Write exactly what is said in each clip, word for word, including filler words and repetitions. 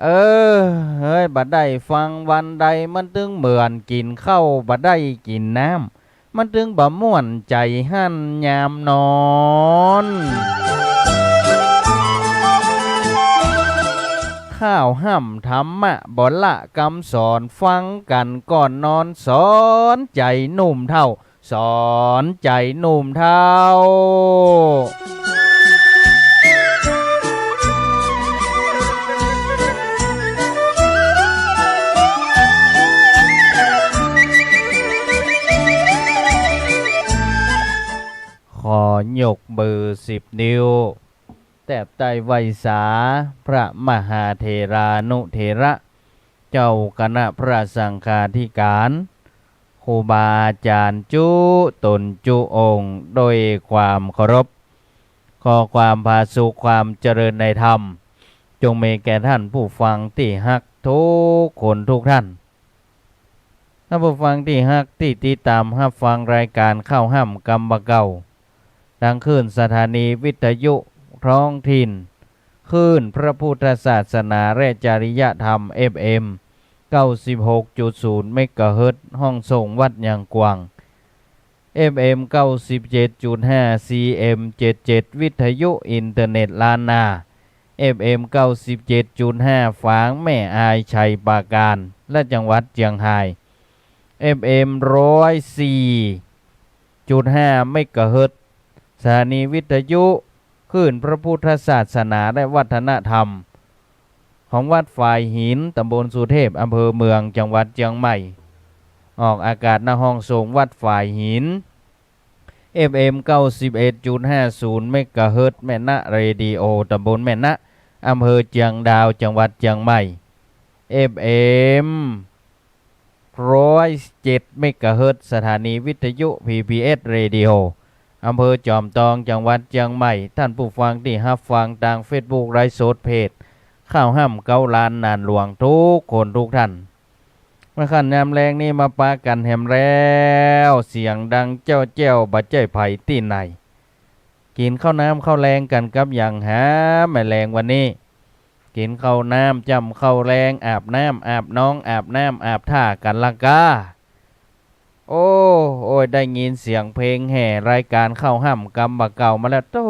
เออ เฮ้ย บ่ได้ฟังวันใด มันตึงเหมือนกิ๋นข้าว บ่ได้กิ๋นน้ำ มันตึงบ่ม่วนใจ๋หั้นยามนอน ข้าวห้ำธรรมะ บ่ละกำสอน ฟังกั๋นก่อนนอน สอนใจ๋หนุ่มเฒ่า สอนใจ๋หนุ่มเฒ่า ขอยกมือสิบนิ้ว แตบใต้ไหว้สา พระมหาเถรานุเถระ เจ้าคณะพระสังฆาธิการ ครูบาอาจ๋ารย์จุ๊ต๋นจุ๊องค์ โดยความเคารพ ขอความผาสุก ความเจริญในธรรม จงมีแก่ท่านผู้ฟังตี้ฮักทุกคนทุกท่าน ท่านผู้ฟังตี้ฮักตี้ติดต๋ามฮับฟังรายก๋านข้าวห้ำกำบ่าเก่า ตางคลื่นสถานีวิทยุท้องถิ่น คลื่นพระพุทธศาสนาและจริยธรรม เอฟเอ็ม เก้าสิบหกจุดศูนย์ เมกะเฮิรตซ์ ห้องส่งวัดยางกวาง เอฟเอ็ม เก้าสิบเจ็ดจุดห้า ซีเอ็ม เจ็ดเจ็ด วิทยุอินเทอร์เน็ตล้านนา เอฟเอ็ม เก้าสิบเจ็ดจุดห้า ฝางแม่อาย ชัยปราการ และจังหวัดเจียงฮาย เอฟเอ็ม ร้อยสี่จุดห้า เมกะเฮิรตซ์ สถานีวิทยุคลื่นพระพุทธศาสนาและวัฒนธรรม ของวัดฝายหิน ตำบลสุเทพ อำเภอเมือง จังหวัดเจียงใหม่ ออกอากาศ ณ ห้องส่งวัดฝายหิน เอฟเอ็ม เก้าสิบเอ็ดจุดห้าศูนย์ เมกะเฮิรตซ์ แม่นะเรดิโอ ตำบลแม่นะ อำเภอเจียงดาว จังหวัดเจียงใหม่ เอฟเอ็ม ร้อยเจ็ด เมกะเฮิรตซ์ สถานีวิทยุ พีบีเอส เรดิโอ อำเภอจอมตอง จังหวัดเจียงใหม่ ท่านผู้ฟังตี้ฮับฟังตางเฟซบุ๊กไลฟ์สดเพจ ข้าวห้ำเก๊าล้านนานหลวง ทุกคนทุกท่าน เมื่อค่ำยามแลงนี้มาปะกั๋นแหมแล้ว เสียงดังแจ้วๆ บ่ใจ้ใผตี้ไหน กิ๋นข้าวน้ำข้าวแลงกั๋นกับหยังหา แม่แลงวันนี้ กิ๋นข้าวน้ำจ้ำข้าวแลง อาบน้ำอาบนอง อาบน้ำอาบท่ากั๋นละก้า โอ้ โอ้ย ได้ยินเสียงเพลงแห่รายก๋านข้าวห้ำกำบ่าเก่ามาแล้ว โธ่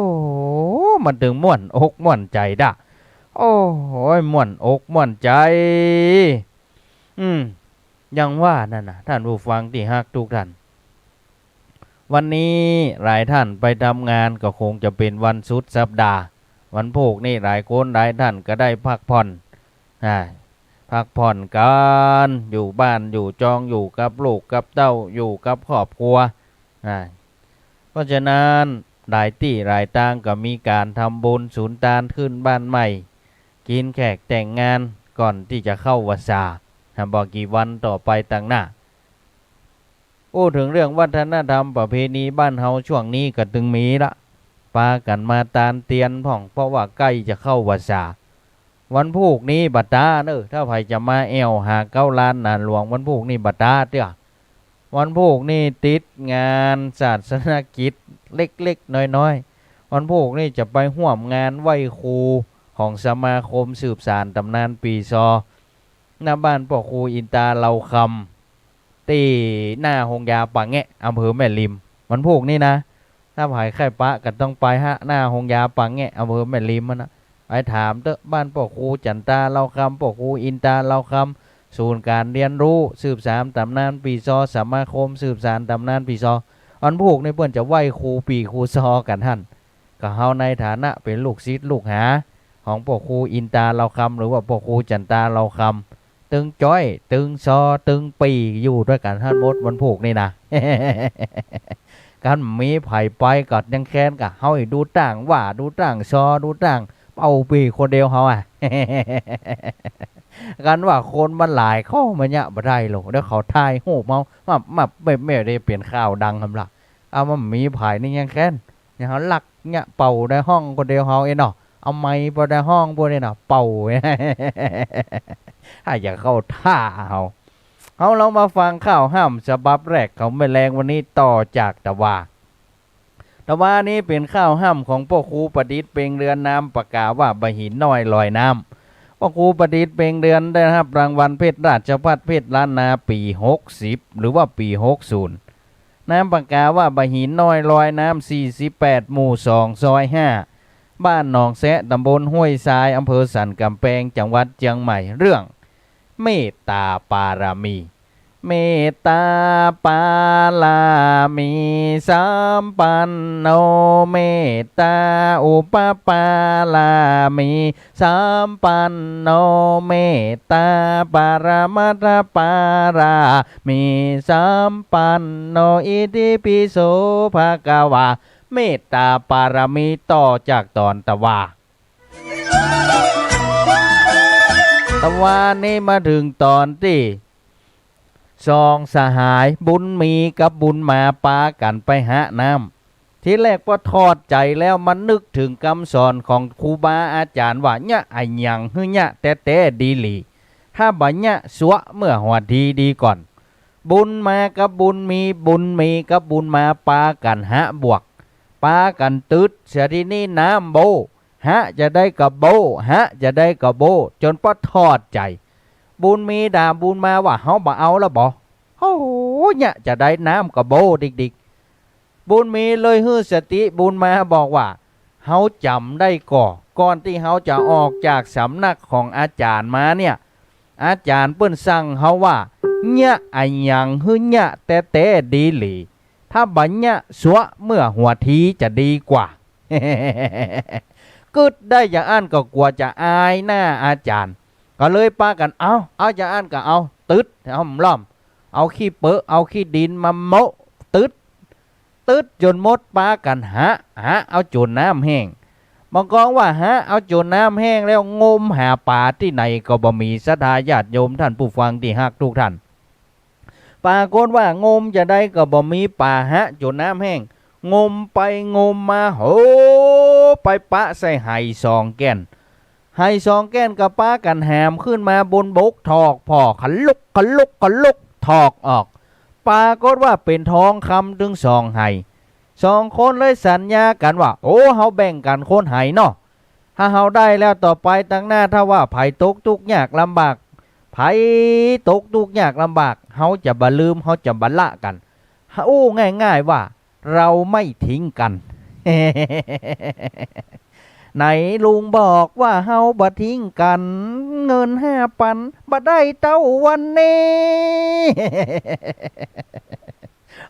มันตึงม่วนอกม่วนใจ๋ดะ โอ้ย ม่วนอกม่วนใจ๋ อืม อย่างว่านั่นน่ะ ท่านผู้ฟังตี้ฮักทุกท่าน วันนี้หลายท่านไปทำงานก็คงจะเป๋นวันสุดสัปดาห์ วันพูกนี้หลายคนหลายท่านก็ได้พักผ่อน อ่า พักผ่อนกั๋น อยู่บ้านอยู่จอง อยู่กับลูกกับเต้า อยู่กับครอบครัว อ่า เพราะฉะนั้นหลายตี้หลายตางก็มีก๋านทำบุญสุนตานขึ้นบ้านใหม่ กิ๋นแขกแต่งงานก่อนตี้จะเข้าพรรษา หาบ่กี่วันต่อไปตางหน้า อู้เถิงเรื่องวัฒนธรรมประเพณีบ้านเฮาช่วงนี้ก็ตึงมีละ ปากั๋นมาตานเตียนพ่อง เพราะว่าใก้จะเข้าพรรษา วันพูกนี้บ่ตาเน่อ ถ้าใผจะมาแอ่วหาเก๊าล้านนานหลวง วันพูกนี้บ่ตาเตื้อ วันพูกนี้ติดงานศาสนกิจเล็กๆ น้อยๆ วันพูกนี้จะไปฮ่วมงานไหว้ครูของสมาคมสืบสานต๋ำนานปี่ซอ หน้าบ้านป้อครูอินตาเหล่าคำ ตี้หน้าโฮงยาป่าแงะ อำเภอแม่ริม วันพูกนี้นะ ถ้าใผใค่ปะก็ต้องไปฮะ หน้าโฮงยาป่าแงะ อำเภอแม่ริมหั้นนะ ไปถามเต๊อะ บ้านป้อครูจันตาเหล่าคำ ป้อครูอินตาเหล่าคำ ศูนย์ก๋านเฮียนฮู้สืบสานต๋ำนานปี่ซอ สมาคมสืบสานต๋ำนานปี่ซอ วันพูกนี้เปิ้นจะไหว้ครูปี่ครูซอกั๋นหั้น ก็เฮาในฐานะเป๋นลูกศิษย์ลูกหาของป้อครูอินตาเหล่าคำ หรือว่าป้อครูจันตาเหล่าคำ ตึงจ้อย ตึงซอ ตึงปี่ อยู่ตวยกั๋นหั้นหมด วันพูกนี้นะ คันมีใผไปก็ยังแคน ก็เฮาดูต้างว่า ดูต้างซอ ดูต้างเป่าปี่คนเดียวเฮาอะ คันว่าคนมันหลายเข้ามาเยียะบ่ได้หรอก เดี๋ยวเขาถ่ายฮูปเฮา มับมับแมบแมบ ได้เป๋นข่าวดังหำละ เอา มันมีใผนี่ยังแคน เนี่ย เฮาลักเยียะเป่าในห้องคนเดียวเฮาเองเนาะ เอาไมค์ไปในห้องปู้นเองเนาะ เป่า ถ้าอยากเข้าท่าเฮา เฮาลองมาฟังข้าวห้ำฉบับแรกของแม่แลงวันนี้ ต่อจากตะวา ตะวานี้เป๋นข้าวห้ำของป้อครูประดิษฐ์ เปงเรือน นามปากกาว่าบ่าหินน้อยลอยน้ำ พระครูประดิษฐ์ เพ็งเดือน ได้รับรางวัลเพชรราชภัฏเพชรล้านนาปี๋หกสิบ หรือว่าปี๋หกศูนย์ นามปากกาว่าบ่าหินน้อย ลอยน้ำสี่สิบแปด หมู่สอง ซอยห้า บ้านหนองแซะ ตำบลห้วยทราย อำเภอสันกำแพง จังหวัดเจียงใหม่ เรื่อง เมตตาปารมี เมตตาปารมีสัมปันโน เมตตาอุปปารมีสัมปันโน เมตตาปรมัตถปารามีสัมปันโน อิติปิโสภะคะวา เมตตาปารมี ต่อจากต๋อนตะวา ตะวานี้มาเถิงต๋อนตี้ สองสหายบุญมีกับบุญมาปากั๋นไปหาน้ำ ทีแรกปอถอดใจ๋แล้วมานึกเถิงกำสอนของครูบาอาจ๋ารย์ว่า เยียะอะหยังหื้อเยียะแต๊ๆ ดีหลี ถ้าบ่เยียะสัวเมื่อหัวทีดีก่อน บุญมากับบุญมี บุญมีกับบุญมาปากั๋นหาบวก ปากั๋นตึด เสียทีนี้น้ำโบ้ หาจะใดก็โบ้ หาจะใดก็โบ้ จ๋นปอถอดใจ๋ บุญมีด่าบุญมาว่า เฮาบ่เอาละบ่ โอ้โห เยียะจะใด น้ำก็โบ้ดิกๆ บุญมีเลยหื้อสติบุญมาบอกว่า เฮาจ๋ำได้ก่อ ก่อนตี้เฮาจะออกจากสำนักของอาจ๋ารย์มาเนี่ย อาจ๋ารย์เปิ้นสั่งเฮาว่า เยียะอะหยังหื้อเยียะแต๊ๆ ดีหลี ถ้าบ่เยียะสัวเมื่อหัวทีจะดีกว่า กึ๊ดได้อย่างอั้นก็กั๋วจะอายหน้าอาจ๋ารย์ ก็เลยปากั๋น เอา เอาอย่างอั้นก็เอา ตึด เอาล่อม เอาขี้เปอะ เอาขี้ดินมาโมะ ตึด ตึดจ๋นหมด ปากั๋นหา หาเอาจ๋นน้ำแห้ง บ่ากองว่าหาเอาจ๋นน้ำแห้งแล้ว งมหาป๋าตี้ไหนก็บ่มี ศรัทธาญาติโยมท่านผู้ฟังตี้ฮักทุกท่าน ปรากฏว่างมจะใดก็บ่มีป๋า หาจ๋นน้ำแห้ง งมไปงมมา โห ไปปะใส่ไหสองแก่น ไหสองแก่นก็ปากั๋นหามขึ้นมาบนบก ถอกผ่อ ขลุกขลุกขลุก ถอกออก ปรากฏว่าเป๋นทองคำตึงสองไห สองคนเลยสัญญากั๋นว่า โอ้ เฮาแบ่งกั๋นคนไหเนาะ ถ้าเฮาได้แล้วต่อไปตังหน้า ถ้าว่าใผตกตุ๊กข์ยากลำบาก ใผตกตุ๊กข์ยากลำบาก เฮาจะบ่ลืม เฮาจะบ่ละกั๋น อู้ง่ายๆ ว่า เราไม่ทิ้งกัน ไหนลุงบอกว่าเฮาบ่ทิ้งกั๋น เงินห้าปันบ่ได้เต้าวันนี้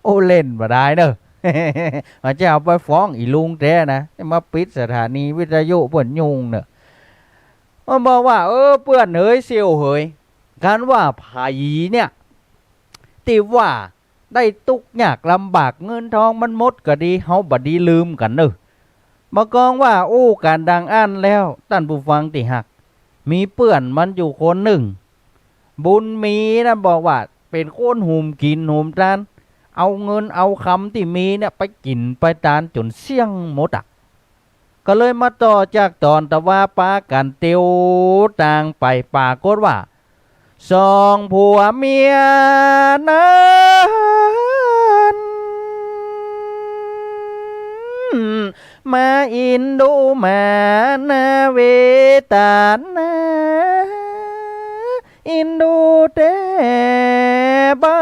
โอ้ เล่นบ่ได้เนอะ อาจจะเอาไปฟ้องอี่ลุงแต๊นะ มาปิดสถานีวิทยุเปิ้นยุ่งเนอะ มันบอกว่า เออ เปื้อนเหย เสี่ยวเหย คันว่าใผเนี่ย ตี้ว่าได้ตุ๊กข์ยากลำบาก เงินทองมันหมดก็ดี เฮาบ่ดีลืมกั๋นเนอะ บ่ากองว่าอู้กั๋นดังอั้นแล้ว ต้านผู้ฟังตี้ฮัก มีเปื้อนมันอยู่คนนึ่ง บุญมีนะ บอกว่าเป๋นคนหุ่มกิ๋นหุ่มตาน เอาเงินเอาคำตี้มีเนี่ยไปกิ๋นไปตานจ๋นเสี้ยงหมดอะ ก็เลยมาต่อจากต๋อนตะวา ปากั๋นเตียวตางไป ปรากฏว่า สองผัวเมียนั้น มาอินดูมานาเวตานา อินดูแต๊ใบ้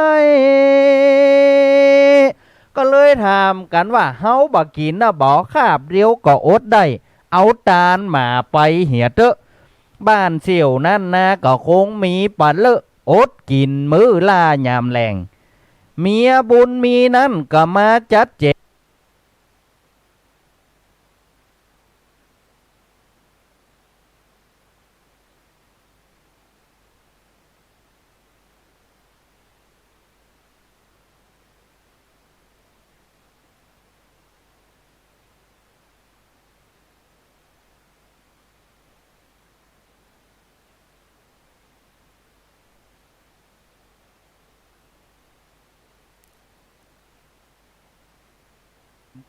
ก็เลยถามกั๋นว่า เฮาบ่กิ๋นนะบ่ คาบเดียวก็อดได้ เอาตานหมาไปเหียเต๊อะ บ้านเสี่ยวนั้นนาก็คงมีปะเลอะ อดกิ๋นมื้อล่ายามแลง เมียบุญมีนั้นก็มาจัดแจ๋ง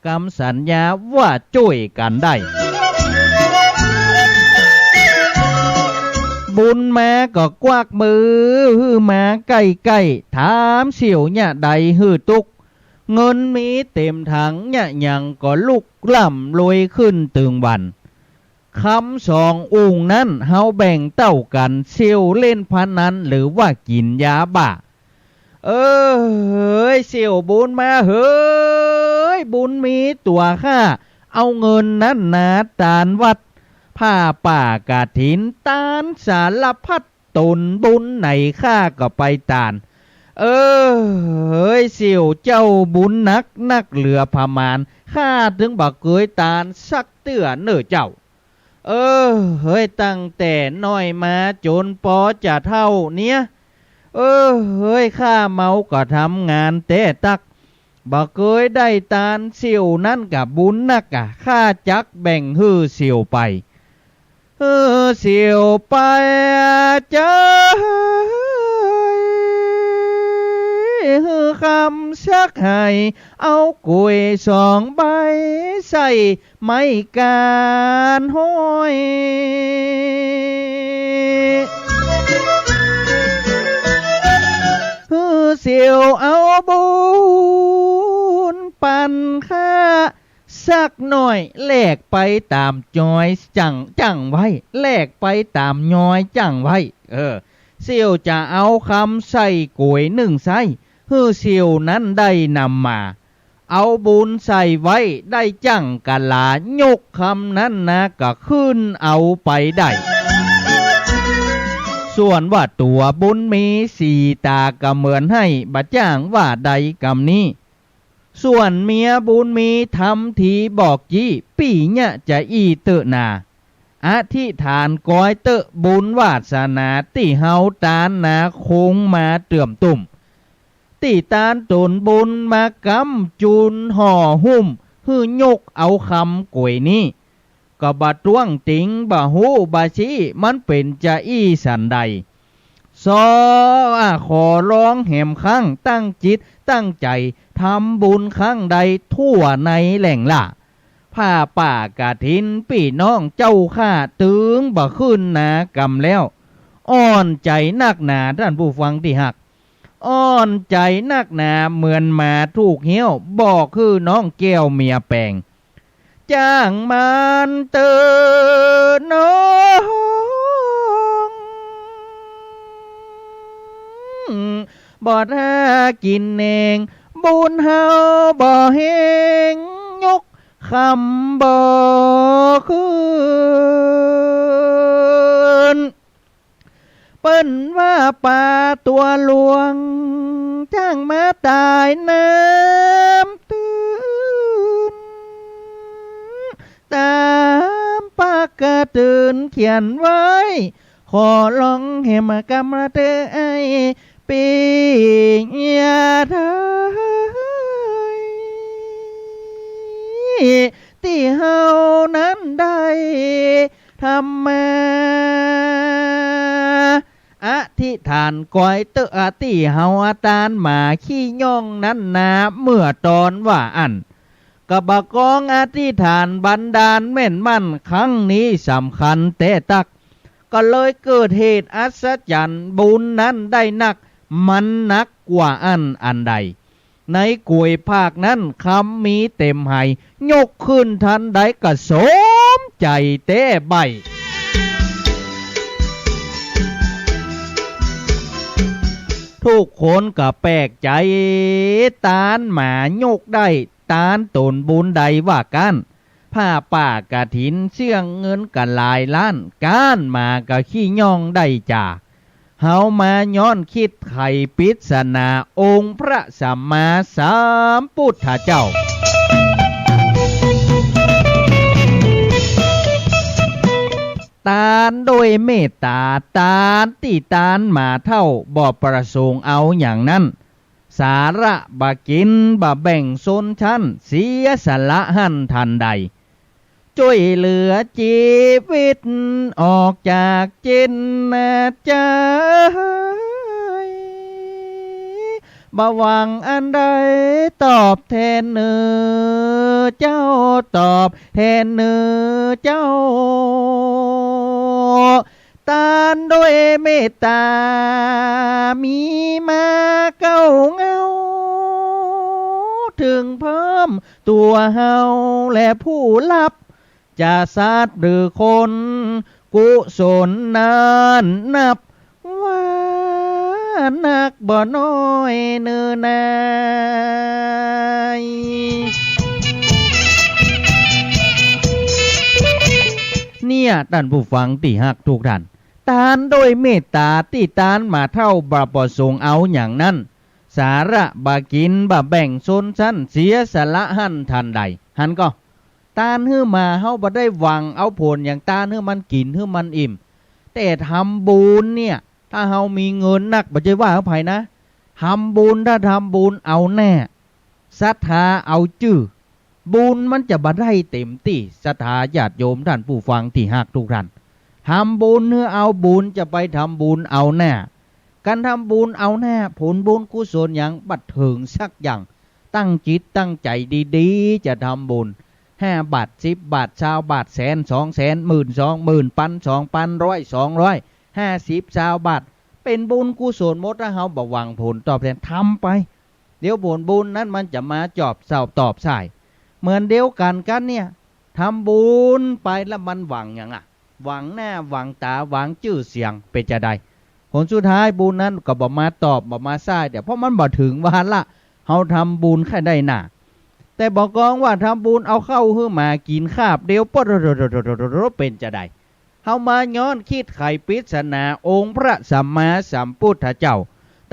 กำสัญญาว่าจ้วยกั๋นได้ บุญมาก็กวักมือมาใก้ๆ ถามเสี่ยวเยียะใดหื้อตุ๊กข์ เงินมีเต๋มถังเยียะหยังก็ลุกร่ำรวยขึ้นตึงวัน คำสององค์นั้นเฮาแบ่งเต้ากั๋น เสี่ยวเล่นพนันหรือว่ากิ๋นยาบ้า เอ้ย เสี่ยวบุญมาเหย บุญมีตั๋วข้า เอาเงินนั้นนาตานวัด ผ้าป่ากฐิน ตานสารพัด ต๋นบุญไหนข้าก็ไปตาน เอ้ย เสี่ยวเจ้าบุญนัก นักเหลือประมาณ ข้าตึงบ่เกยตานสักเตื้อเน่อเจ้า เอ้ย ตั้งแต่น้อยมาจ๋นปอจะเฒ่าเนี้ย เอ้ย ข้าเมาก็ทำงานแต๊ตั๊ก บ่เกยได้ตานเสี่ยวนั้นก็บุญนักอะ ข้าจักแบ่งหื้อเสี่ยวไป หื้อเสี่ยวไปเจ้า หื้อคำสักไห เอาก๋วยสองใบ ใส่ไม้กานห้อย หื้อเสี่ยวเอาบุญปันข้า สักหน้อย แลกไปต๋ามยอยจั่ง จั่งไว้ แลกไปต๋ามยอยจั่งไว้ เออ เสี่ยวจะเอาคำใส่ก๋วยนึ่งไส้ หื้อเสี่ยวนั้นได้นำมา เอาบุญใส่ไว้ได้จั่งกะลา ยกคำนั้นนาก็ขึ้นเอาไปได้ ส่วนว่าตั๋วบุญมีสี่ต๋าก็เหมือนไห้ บ่จ้างว่าใดกำนี้ ส่วนเมียบุญมีทำทีบอกจี้ ปี้เยียะจะอี้เต๊อะนา อธิษฐานกอยเต๊อะ บุญวาสนาตี้เฮาตานนาคงมาเตื่อมตุ้ม ตี้ตานต๋นบุญมาก๊ำจุนห่อหุ้ม หื้อยกเอาคำก๋วยนี้ ก็บ่ต้วงติง บ่ฮู้บ่ซี้ มันเป๋นจาอี้สันใด ซออะ ขอร้องแหมครั้ง ตั้งจิตตั้งใจ๋ ทำบุญครั้งใดทั่วในแหล่งล่า ผ้าป่ากฐินปี้น้องเจ้าข้า ตึงบ่ขึ้นนากำแล้ว อ่อนใจ๋นักหนา ต้านผู้ฟังตี้ฮัก อ่อนใจ๋นักหนา เหมือนหมาถูกเหี้ยว บอกหื้อน้องแก้วเมียแปง จ้างมันเต๊อะน้อง บ่ถ้ากิ๋นแหนง บุญเฮาบ่แฮง ยกคำบ่ขึ้น เปิ้นว่าป๋าตั๋วหลวง จ้างมาต๋ายน้ำตื้น ต๋ามปากกะเตื๋อนเขียนไว้ ขอร้องแหมกำเต๊อะไอ้ ปี้เยียะเต๊อะ ตี้เฮานั้นได้ ทำมา อธิษฐานกอยเต๊อะ ตี้เฮาอาตานหมาขี้ย่องนั้นนา เมื่อต๋อนว่าอั้น ก็บ่กองอธิษฐานบันดาลแม่นมั่น ครั้งนี้สำคัญแต๊ตั๊ก ก็เลยเกิดเหตุอัศจรรย์ บุญนั้นได้นัก มันนักกว่าอั้นอันใด ในก๋วยภาคนั้น คำมีเต๋มไห ยกขึ้นตันใดก็สมใจ๋แต๊ใบ้ ทุกคนก็แปลกใจ๋ ตานหมายกได้ ตานต๋นบุญใดว่าก้าน ผ้าป่ากฐินเสี้ยงเงินก็หลายล้าน ก้านหมาก็ขี้ย่องได้จ๋า เฮามาย้อนคิดไขปริศนาองค์พระสัมมาสัมพุทธเจ้า ตานด้วยเมตต๋า ตานตี้ตานหมาเฒ่า บ่ประสงค์เอาหยังนั้น สาระบ่กิ๋น บ่แบ่งชนชั้น เสียสละหั้นทันใด จ้วยเหลือจีวิตออกจากจินนาจาย บ่หวังอันใดตอบแทนเน่อเจ้า ตอบแทนเน่อเจ้า ตานด้วยเมตต๋ามีมาเก้าเหง้า เถิงพร้อมตั๋วเฮาและผู้ฮับ จะสัตว์หรือคน กุศลนั้นนับว่านักบ่น้อยเนอนาย เนี่ย ต้านผู้ฟังตี้ฮักกู้ต้าน ตานโดยเมตต๋าตี้ตานบ่าเต้าบ่าประสงค์เอาหยังนั้น สาระบ่ากิ๋นบ่าแบ่งชนชั้น เสียสละหั้นทันใด หันก่อ ตานหื้อมาเฮาบ่ได้หวังเอาผลหยัง ตานหื้อมันกิ๋นหื้อมันอิ่ม แต่ทำบุญเนี่ย ถ้าเฮามีเงินนักบ่ใจ้ว่าหื้อใผนะ ทำบุญ ถ้าทำบุญเอาหน้า ศรัทธาเอาจื้อ บุญมันจะบ่ได้เต็มตี้ ศรัทธาญาติโยมต้านผู้ฟังตี้ฮักกู้ต้าน ทำบุญหื้อเอาบุญ จะไปทำบุญเอาหน้า การทำบุญเอาหน้า ผลบุญกุศลหยังบ่เถิงสักอย่าง ตั้งจิตตั้งใจ๋ดีๆ จะทำบุญ ห้าบาท สิบบาท ซาวบาท แสน สองแสน หมื่น สองหมื่น ปัน สองปัน ร้อย สองร้อย ห้าสิบ ซาวบาท เป๋นบุญกุศลหมด ถ้าเฮาบ่หวังผลตอบแทน ทำไป เดี๋ยวผลบุญนั้นมันจะมาจอบเศร้าตอบสาย เหมือนเดียวกั๋นกั๋นเนี่ย ทำบุญไปแล้วมันหวังหยังอะ หวังหน้า หวังต๋า หวังจื้อเสียง เป๋นจาใด ผลสุดท้ายบุญนั้นก็บ่มาตอบ บ่มาสาย เดี๋ยว เพราะมันบ่เถิงวาระ เฮาทำบุญใค่ได้หน้า แต่บ่กองว่าทำบุญเอาข้าวหื้อหมากิ๋นคาบเดียว ปะโถ เป๋นจาใด เฮามาย้อนคิดไขปริศนาองค์พระสัมมาสัมพุทธเจ้า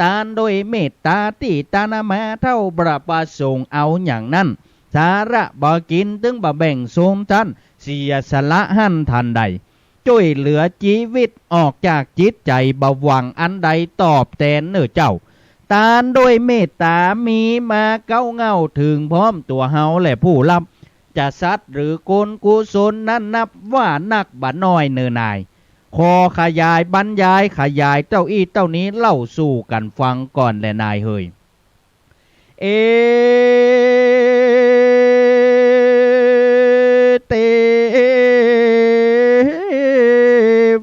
ตานโดยเมตต๋าตี้ตานบ่าเต้าบ่าประสงค์เอาหยังนั้น สาระบ่ากิ๋นตึงบ่าแบ่งชนชั้น เสียสละหั้นทันใด จ้วยเหลือจีวิตออกจากจิตใจ๋บ่าหวังอันใดตอบแตนเน่อเจ้า ตานโดยเมตต๋ามีมาเก๊าเหง้าเถิงพร้อมตั๋วเฮาและผู้ฮับ จะสัตว์หรือคนกุศลนั้นนับว่านักบ่น้อยเน่อนาย ขอขยายบรรยายขยายเต้าอี้เต้านี้เล่าสู่กั๋นฟังก่อนแลนายเหย เอเต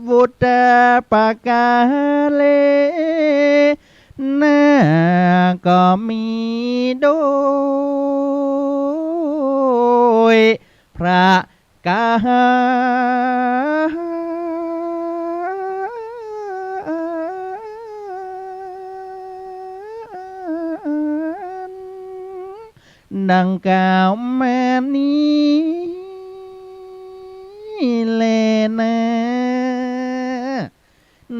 วุตตาปะกาเล นาก็มีโดยพระก๋านดังกล่าวมานี้แลนา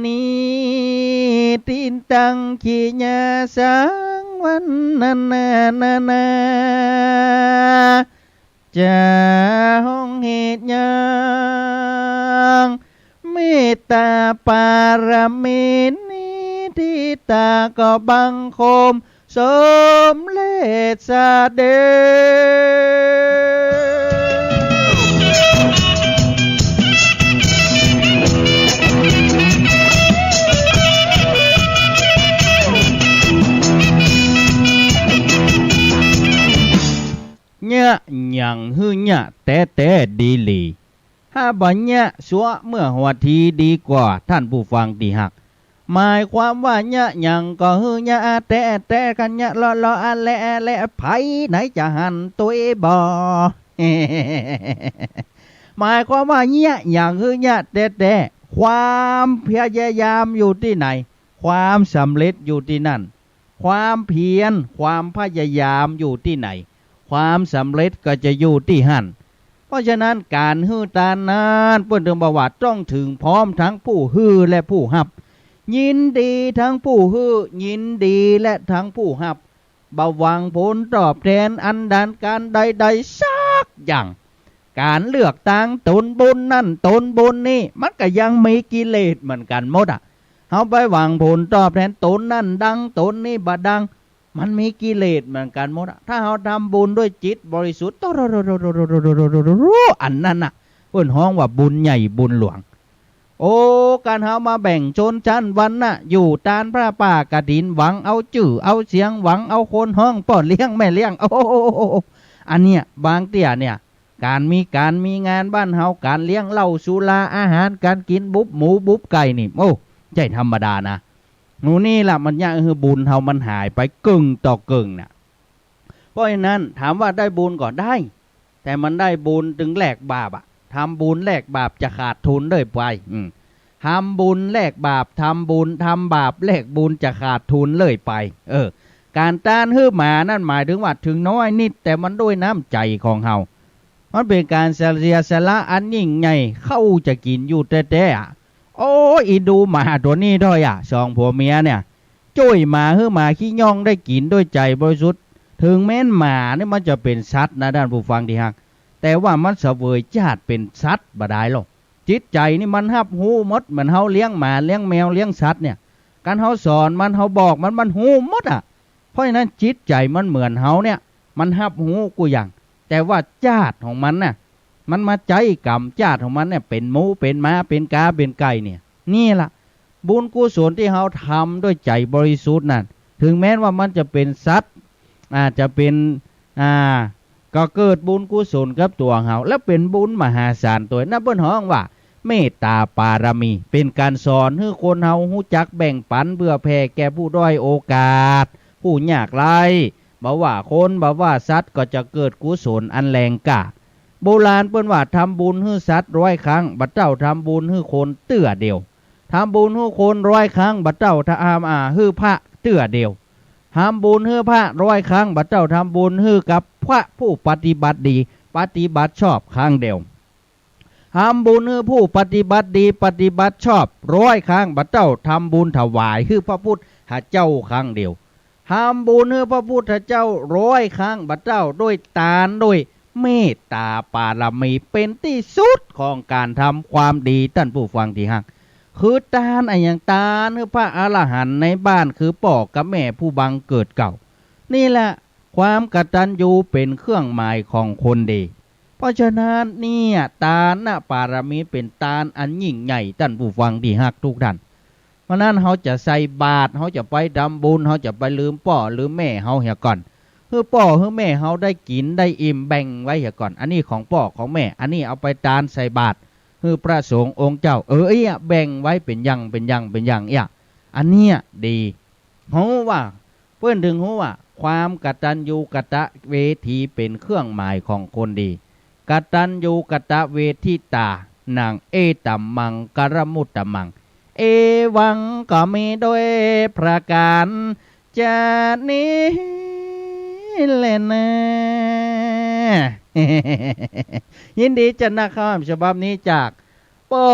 นี้ติตัง ขิยาสังวัณณานานา จะฮ้องเหตุหยัง เมตตาปารมีนี้ ทิตาก็บังคมสมเร็จเสด็จ เยียะหยังหื้อเยียะแต๊ๆ ดีหลี ถ้าบ่เยียะซัวเมื่อหัวทีดีกว่า ต้านผู้ฟังตี้ฮัก หมายความว่าเยียะหยังก็หื้อเยียะแต๊ๆ กั๋นเยียะเลาะๆ อะและแอะและ ใผไหนจะหันตุ๊ยบ่ หมายความว่าเยียะหยังหื้อเยียะแต๊ๆ ความพยายามอยู่ตี้ไหน ความสำเร็จอยู่ตี้นั่น ความเพียร ความพยายามอยู่ตี้ไหน ความสำเร็จก็จะอยู่ตี้หั้น เพราะฉะนั้นก๋านหื้อตานนั้น เปิ้นตึงบอกว่าต้องเถิงพร้อมตึงผู้หื้อและผู้ฮับ ยินดีตึงผู้หื้อ ยินดีและตึงผู้ฮับ บ่หวังผลตอบแทนอันดันก๋านใดๆ สักอย่าง ก๋านเลือกตางตนบุญนั่นตนบุญนี้ มันก็ยังมีกิเลสเหมือนกั๋นหมดอะ เฮาไปหวังผลตอบแทนตนนั่นดังตนนี้บ่ดัง มันมีกิเลสเหมือนกั๋นหมดอะ ถ้าเฮาทำบุญด้วยจิตบริสุทธิ์ อันนั้นน่ะ เปิ้นฮ้องว่าบุญใหญ่บุญหลวง โอ้ ก๋านเฮามาแบ่งชนชั้นวรรณะ อยู่ตานผ้าป่ากฐิน หวังเอาจื้อเอาเสียง หวังเอาคนฮ้องป้อเลี้ยงแม่เลี้ยง โอ้ อันเนี้ย บางเตื้อเนี่ย ก๋านมีก๋านมีงานบ้านเฮา ก๋านเลี้ยงเหล้าสุราอาหารก๋านกิ๋นบุบหมูบุบไก่นี่ โอ้ ใจ้ธรรมดานะ หมู่นี้ละมันเยียะหื้อบุญเฮามันหายไปเกิ่งต่อเกิ่งน่ะ เพราะฉะนั้นถามว่าได้บุญก็ได้ แต่มันได้บุญตึงแลกบาปอะ ทำบุญแลกบาปจะขาดทุนเรื่อยไป อืม ทำบุญแลกบาป ทำบุญ ทำบาปแลกบุญจะขาดทุนเรื่อยไป เออ ก๋านตานหื้อหมานั้นหมายถึงว่าเถิงน้อยนิด แต่มันด้วยน้ำใจ๋ของเฮา มันเป๋นก๋านเสียสละอันยิ่งใหญ่ เค้าจะกิ๋นอยู่แต๊ๆ อะ โอ้ อินดูหมาตั๋วนี้ด้วยอะ สองผัวเมียเนี่ย จ้วยหมาหื้อหมาขี้ง่องได้กิ๋นด้วยใจ๋บริสุทธิ์ เถิงแม้นหมานี่มันจะเป๋นสัตว์นะ ต้านผู้ฟังตี้ฮัก แต่ว่ามันเสวยจ้าดเป๋นสัตว์บ่ดายหรอก จิตใจ๋นี่มันฮับฮู้หมด เหมือนเฮาเลี้ยงหมา เลี้ยงแมว เลี้ยงสัตว์เนี่ย คันเฮาสอนมัน เฮาบอกมัน มันฮู้หมดอะ เพราะฉะนั้นจิตใจ๋มันเหมือนเฮาเนี่ย มันฮับฮู้กู้อย่าง แต่ว่าจ้าดของมันน่ะ มันมาใจ๊ก๋รรม จ้าดของมันเนี่ย เป๋นหมู เป๋นหมา เป๋นก๋า เป๋นไก่เนี่ย นี่ละ บุญกุศลตี้เฮาทำด้วยใจ๋บริสุทธิ์นั้น เถิงแม้นว่ามันจะเป๋นสัตว์ อาจจะเป๋น อ่า ก็เกิดบุญกุศลกับตั๋วเฮา และเป๋นบุญมหาศาลตวย นั่นเปิ้นฮ้องว่าเมตตาปารมี เป๋นก๋านสอนหื้อคนเฮาฮู้จักแบ่งปันเผื่อแผ่แก่ผู้ด้อยโอกาส ผู้ยากไร้ บ่ว่าคน บ่ว่าสัตว์ ก็จะเกิดกุศลอันแรงกล้า โบราณเปิ้นว่า ทำบุญหื้อสัตว์ร้อยครั้ง บ่าเต้าทำบุญหื้อคนเตื้อเดียว ทำบุญหื้อคนร้อยครั้ง บ่าเต้าทำ อ่า หื้อพระเตื้อเดียว ทำบุญหื้อพระร้อยครั้ง บ่าเต้าทำบุญหื้อกับพระผู้ปฏิบัติดี ปฏิบัติชอบครั้งเดียว ทำบุญหื้อผู้ปฏิบัติดี ปฏิบัติชอบร้อยครั้ง บ่าเต้าทำบุญถวายหื้อพระพุทธเจ้าครั้งเดียว ทำบุญหื้อพระพุทธเจ้าร้อยครั้ง บ่าเต้าด้วยตาน ด้วยเมตตาปารมี เป๋นตี้สุดของก๋านทำความดี ต้านผู้ฟังตี้ฮัก คือตานอะหยัง ตานหื้อพระอรหันต์ในบ้าน คือป้อกับแม่ผู้บังเกิดเกล้า นี่แหละ ความกตัญญูเป๋นเครื่องหมายของคนดี เพราะฉะนั้นเนี่ย ตานปารมีเป๋นตานอันยิ่งใหญ่ ต้านผู้ฟังตี้ฮักทุกท่าน เพราะนั้นเฮาจะใส่บาตร เฮาจะไปทำบุญ เฮาจะไปลืมป้อลืมแม่เฮาเหียก่อน หื้อป้อหื้อแม่เฮาได้กิ๋นได้อิ่ม แบ่งไว้เหียก่อน อันนี้ของป้อของแม่ อันนี้เอาไปตานใส่บาตรหื้อพระสงฆ์องค์เจ้า เออ เอี้ย แบ่งไว้เป๋นอย่าง เป๋นอย่าง เป๋นอย่างเอี้ย อันเนี้ยดี ฮู้ว่า เปิ้นเถิงฮู้ว่า ความกตัญญูกตเวทีเป๋นเครื่องหมายของคนดี กตัญญูกตเวทิตา นัง เอตัมมังคลมุตตมัง เอวังก็มีด้วยประก๋านชนี้แลนะ ยินดีจัดนัก ข้าวหลามฉบับนี้จากป้อ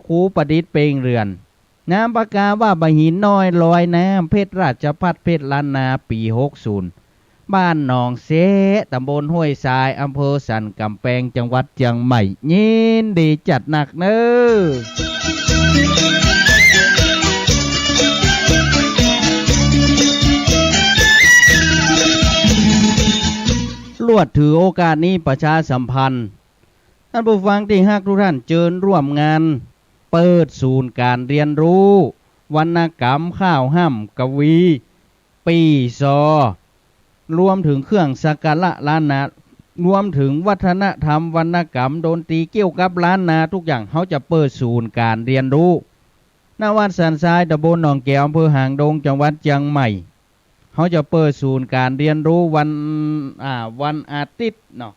ครูประดิษฐ์ เปงเรือน นามปากกาว่าบ่าหินน้อยลอยน้ำ เพชรราชภัฏ เพชรล้านนา ปี๋หกศูนย์ บ้านหนองเซะ ตำบลห้วยทราย อำเภอสันก๋ำแปง จังหวัดเจียงใหม่ ยินดีจัดนักเน่อ ลวดถือโอกาสนี้ประชาสัมพันธ์ ต้านผู้ฟังตี้ฮักทุกท่าน เจิญร่วมงานเปิดศูนย์ก๋านเฮียนฮู้วรรณกรรม ข้าวฮ่ำกวี ปี๋ซอ รวมเถิงเครื่องสักการะล้านนา รวมเถิงวัฒนธรรมวรรณกรรม ดนตรีเกี่ยวกับล้านนา ทุกอย่าง เฮาจะเปิดศูนย์ก๋านเฮียนฮู้ ณ วัดสันทราย ตำบลหนองแก๋ว อำเภอหางดง จังหวัดเจียงใหม่ เฮาจะเปิดศูนย์ก๋านเฮียนฮู้วัน อ่า วันอาทิตย์เนาะ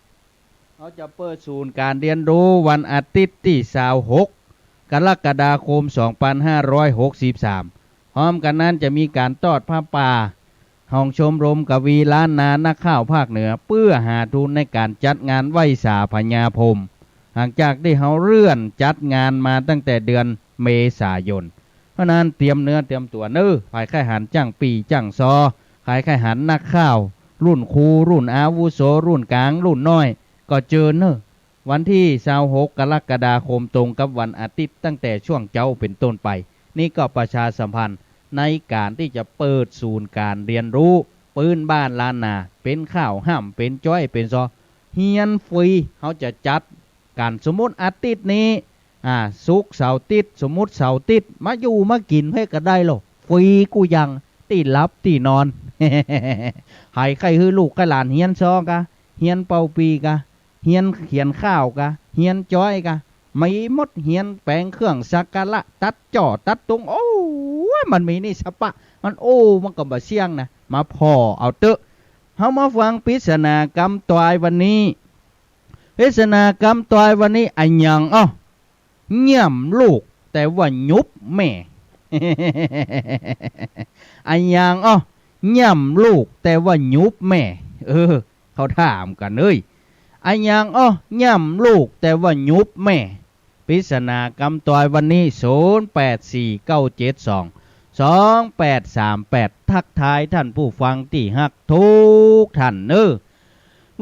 เฮาจะเปิดศูนย์ก๋านเฮียนฮู้วันอาทิตย์ตี้ซาวหก กรกฎาคม สองปันห้าร้อยหกสิบสาม พร้อมกั๋นนั้นจะมีก๋านตอดผ้าป่าของชมรมกวีล้านนานักข่าวภาคเหนือ เปื้อหาทุนในก๋านจัดงานไหว้สาพญาพรหม หลังจากตี้เฮาเลื่อนจัดงานมาตั้งแต่เดือนเมษายน เพราะนั้นเตรียมเนื้อเตรียมตั๋วเน่อ ใผใค่หันจ้างปี้จ้างซอ ใผใค่หันนักข่าว รุ่นครู รุ่นอาวุโส รุ่นก๋าง รุ่นน้อย ก็เจิญเน่อ วันตี้ซาวหก กรกฎาคม ตรงกับวันอาทิตย์ ตั้งแต่ช่วงเจ๊าเป๋นต้นไป นี่ก็ประชาสัมพันธ์ในก๋านตี้จะเปิดศูนย์ก๋านเฮียนฮู้ปื้นบ้านล้านนา เป๋นข้าวฮ่ำ เป๋นจ๊อย เป๋นซอ เฮียนฟรี เฮาจะจัด ก๋าน สมมุติอาทิตย์นี้ อ่า ศุกร์ เสาร์ อาทิตย์ สมมุติเสาร์ อาทิตย์ มาอยู่มากิ๋นเฮาก็ได้ลอ ฟรีกู้อย่าง ตี้หลับตี้นอน ใผใค่หื้อลูกใค่หลานเฮียนซอกา เฮียนเป่าปี่กา เฮียนเขียนข้าวกา เฮียนจ๊อยกา มีหมด เฮียนแป๋งเครื่องสักการะ ตัดจ้อตัดตุง โอ้ย มันมีนี่สะปะ มัน โอ้ มันก็บ่เสี้ยงนะ มาผ่อเอาเต๊อะ เฮามาฟังปริศนากำตวยวันนี้ ปริศนากำตอยวันนี้ อะหยังอ้อ เยี่ยมลูกแต่ว่าหยุบแม่ อะหยังอ้อ เยี่ยมลูกแต่ว่าหยุบแม่ เออ เขาถามกั๋นเอ้ย อะหยังอ้อ เยี่ยมลูกแต่ว่าหยุบแม่ ปริศนากำตอยวันนี้ ศูนย์แปดสี่เก้าเจ็ดสองสองแปดสามแปด ทักทายท่านผู้ฟังตี้ฮักกู้ท่านเน้อ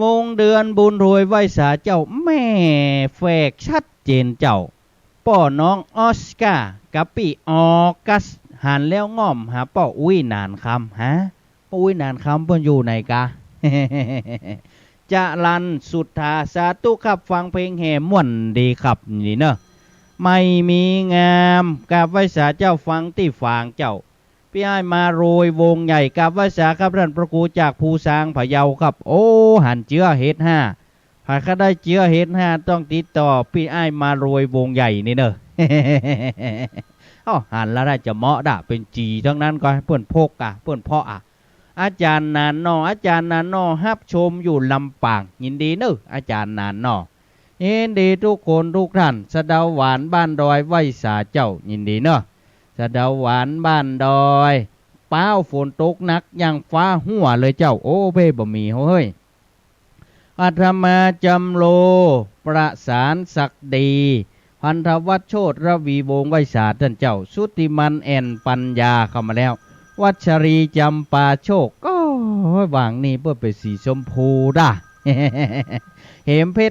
วงเดือนบุญรวยไหว้สาเจ้า แม่แฝกชัดเจนเจ้า ป้อน้องออสการ์กับปี้ออกัส หันแล้วง่อมหาป้ออุ๊ยหนานคำ ฮะ ป้ออุ๊ยหนานคำเปิ้นอยู่ไหนกา จรัญสุทธา สาธุครับ ฟังเพลงแห่ม่วนดีครับ นี่เนอะ ไม่มีงาม กราบไหว้สาเจ้า ฟังตี้ฝางเจ้า ปี้อ้ายมารวยวงใหญ่ กราบไหว้สาครับ ท่านพระครูจากภูซางพะเยาครับ โอ้ หันเจื้อเฮ็ดห้า หากใค่ได้เจื้อเฮ็ดห้า ต้องติดต่อปี้อ้ายมารวยวงใหญ่นี่เนอะ อ้อ หันแล้วน่าจะเหมาะดะ เป๋นจี๋ตังนั้นก็เปิ้นพกอะ เปิ้นเพาะอะ อาจ๋ารย์หนานหน่อ อาจ๋ารย์หนานหน่อ ฮับชมอยู่ลำปาง ยินดีเนอะ อาจ๋ารย์หนานหน่อ ยินดีกู้คนกู้ท่าน สะเดาหวานบ้านดอยไหว้สาเจ้า ยินดีเนอะ สะเดาหวานบ้านดอย ป๊าวฝนตกหนักอย่างฟ้าหั้วเลยเจ้า โอ้ เบ้บ่มีเฮ้ย อาตมาจำโล ประสานศักดี พันธวัชโชติ ระวีวงศ์ไหว้สาต้านเจ้า สุติมัน แอ่นปัญญาเข้ามาแล้ว วัชรี จำปาโชค โอ้ย หว่างนี้เปิ้นเป๋นสีชมพูด้า เหมเพชร